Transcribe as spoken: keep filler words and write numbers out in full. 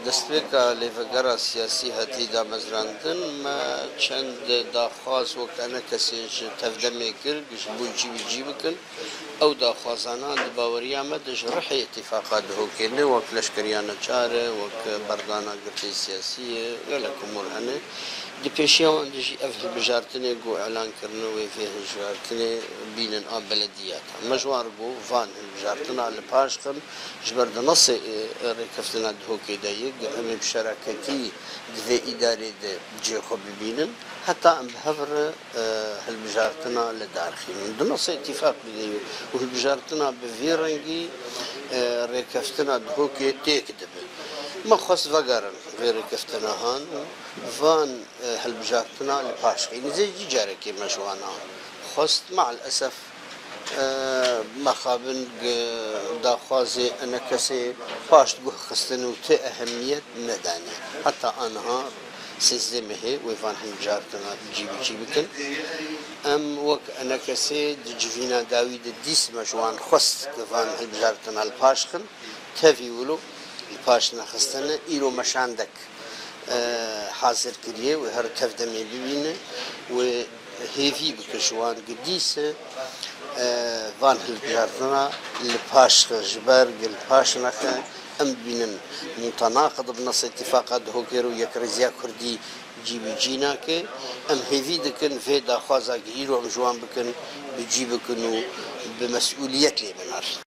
Destpêka lêvegera siyasî hatî damezrandin, me çend daxwaz wek enekesê ji tevdemê kir, ji bo cî bi cî bikin. Ew daxwazana di baweriya me de ji rihê îtîfaqa Duhokê ne, wek leşkeriya neçar e, wek berdana girtê siyasî ye, gelek umûr hene. Di pêşiya wan de jî ev hilbijartinê ku îlan kirine wê vê hilbijartinê bînin a belediyata. Me ji wan re got, van hilbijartina li paş xin, ji ber di nasê, e, rêkeftina Duhokê de ye, ger em ê bi şeraketî di vê îdarê de cihê xwe bibînin, heta em bi hev re, e, hilbijartina li dar xînin. Di nasê îtîfaq bidê û hilbijartina bi vî rengî, e, rêkeftina Duhokê têk dibe. Me xwest vegerin vê rêkeftina han û van, e, hilbijartina li paş xînin. Zê jî carekê me ji wan an xwest, maalesef, e, mexabin gi daxwazê enekesê paştguh xistin û ti ehemiyet nedane. Heta aniha sêzdeh mehê wê van hilbijartina cî bi cî bikin. Em wek enekesê di civîna dawî de dîs me ji wan xwest ku van hilbijartina li paş xin. Tevî wilo li paş nexistine. Îro me şandek, e, hazir kiriye wê her tevdemê bibîne. Wê hêvî bike ji wan ku dîse, e, van hilbijartina li paş xe, ji ber ku li paş nexe, em dibînin mutanaqid bi nasê îtîfaqa Duhokê re û yekrêziya kurdî cî bi cî nake. Em hêvî dikin vê daxwaza ku îro em ji wan bikin, bi cî bikin û bi mesûliyet lê bin.